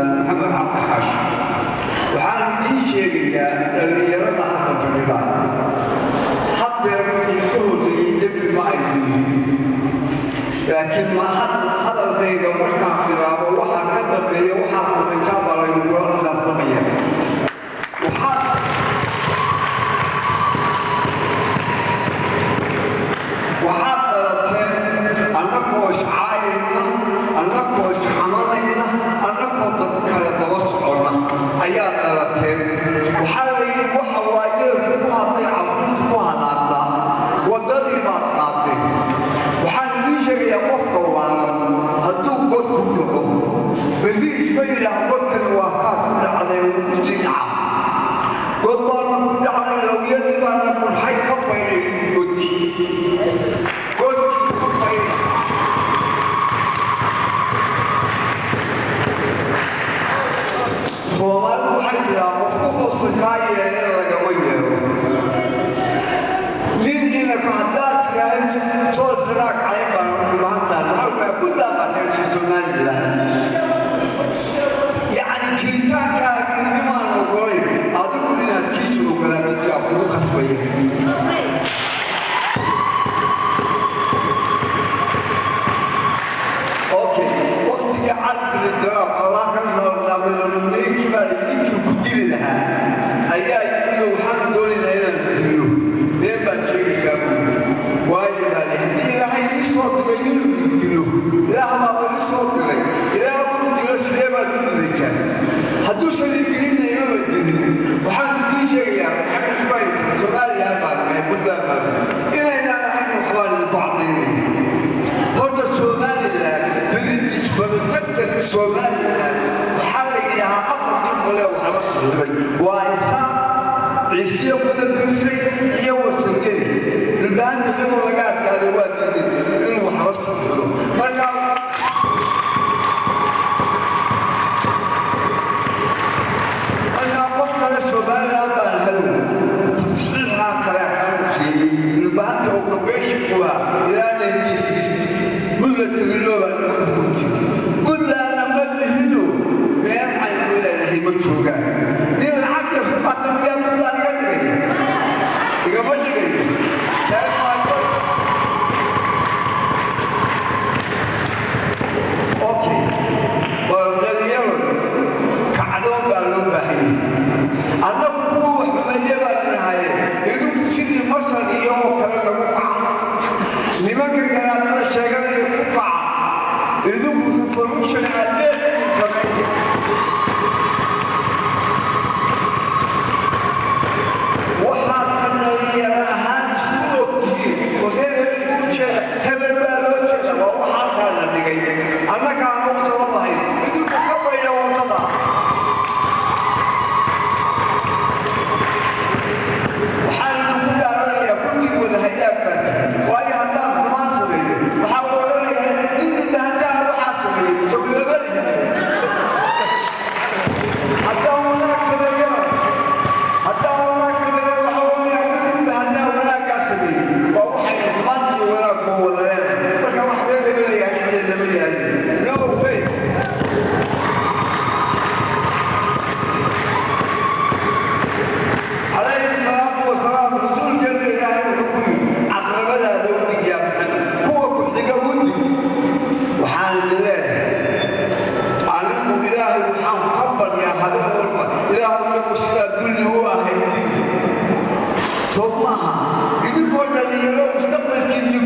Puntland, Maxamed Cabdi Xaashi. Waxaan idiin sheegayaa dhallinyarada hadda fadhida, haddeer wixii ka horreeyey dembi ma ay yihiin, laakiin ma hadalkayga markaa bilaabo waxaa ka dambeeya waxaad samaysaa baa laydinkula xisaabtamaya. Waxaad dhalateen annagoo iscaayayna, annagoo isxamanayna, annagoo dad kale daba soconna ayaad dhalateen. Waxaa la yidhi waxa waayeelku ku hadlay carruurtu ku hadaaqdaa. Waddadii baad qaatay. Waxaan idiin sheegayaa, qofka waalan hadduu god ku dhaco, berri isma yidhaah godkani waa kaad ku dhacday, wuu ku sii dhaca. God baana ku dhacday, lawyadii baana murxay, ka baydhay godkii, godkii ka baydhay. Soomaalidu waxay tidhaa qof wuxuusa kaa yeelin lagama yeelo. Ninkiinaka haddaad tidhaahid sool sanaag cayn baan dhibaantaan, maxaa Puntland baad heshay Somaliland, yacni jiritaankaaga nimaan ogolayn adigu inaad kiisu ogolaatid yaa kugu khasbaya? Okay, waqtigii Cadbili Daraab Allah ka noolninkii baa ninkii ku dili lahaa ayaa yimid, waxaan doonaynaa inaan ku dilno, been baad sheegaysaa buuri. Waayo baa li haddii Ilaahay ii soo diray inuu idin dilo, Ilaah baaba ii soo diray, Ilaah uu dilo, sidee baad u dilaysaa? Hadduusan ii dilinna imaba dilin. Waxaan idiin sheegayaa maxamed Ismail, Somaliland baan nahay, Puntland baan inaynaan ahayn. Waxbaan idinku caddaynaya. Horta Somaliland, British Protectorate Somaliland waxaa la yidhahaa afartii qole wax la socday waa Isaaq, Ciisiyo, Gudabirsay iyo Warsangeli. Dhulbaanta iyadoo laga adkaaday waa diiday inuu wax la socdo. Markaa qof kale Somaliland baan hadow tasxiixaa kale kanu siiyey dhulbaanta oo kabeesha waa ilaa 1960 Puntland baa lagu xukunti. Puntlandna ma lihido, meel ay ku leedahay ma joogaan. Nin lacagta ku qaata miyaa Puntland iga dhigay? Igama dhigayo. Okay, waa dhalinyaro, kacdoon baa loo baahanyay. Annagu kuwa wax xumeeye baan nahaye, idinku sidii Masar iyo oo kale lagu kaca, nimanka garaadada sheeganaya ku kaca, idinku revolution adeedin sameeya. Waxaad ka dhalinyaro ahaan isku ogtihiin oo reer hebel buu jeeda, hebel baa loo jeeda, waa waxa halkaa la dhigay. Annagaan u sababahay, idinku ka baydha waddada. Waxaan idinku dhaaranayaa kulligii wada hayaag baa tihi, waayo haddaan xumaan sameeyo waxaa la odhanayaa nin dhibaataa waxaa sameeyey sawirabadi. Haddaan wanaag sameeyana, haddaan wanaag sameeyo, waxaa odhanayaa nin dhibaataa wanaaggaa sameeyey. Waa waxay xumaantii wanaag oo wada leedahay. Marka wax reer hebelayaa dhexdeeda ma yaalin, no way. Calayhi salaatu wasalaam rasuulkeena Ilaahay wuxuu ku yidhi caqrabadaada u dig, yaa Maxamed, kuwa ku xiga u dig. Waxaan idin leeyahay anigu Ilaahay waxaan ka baryaa habeen walba, Ilaahu iyagu sidaa dulli u ahayd dib soo maaha, idinkoo dhalinyaro mustaqbalkiinni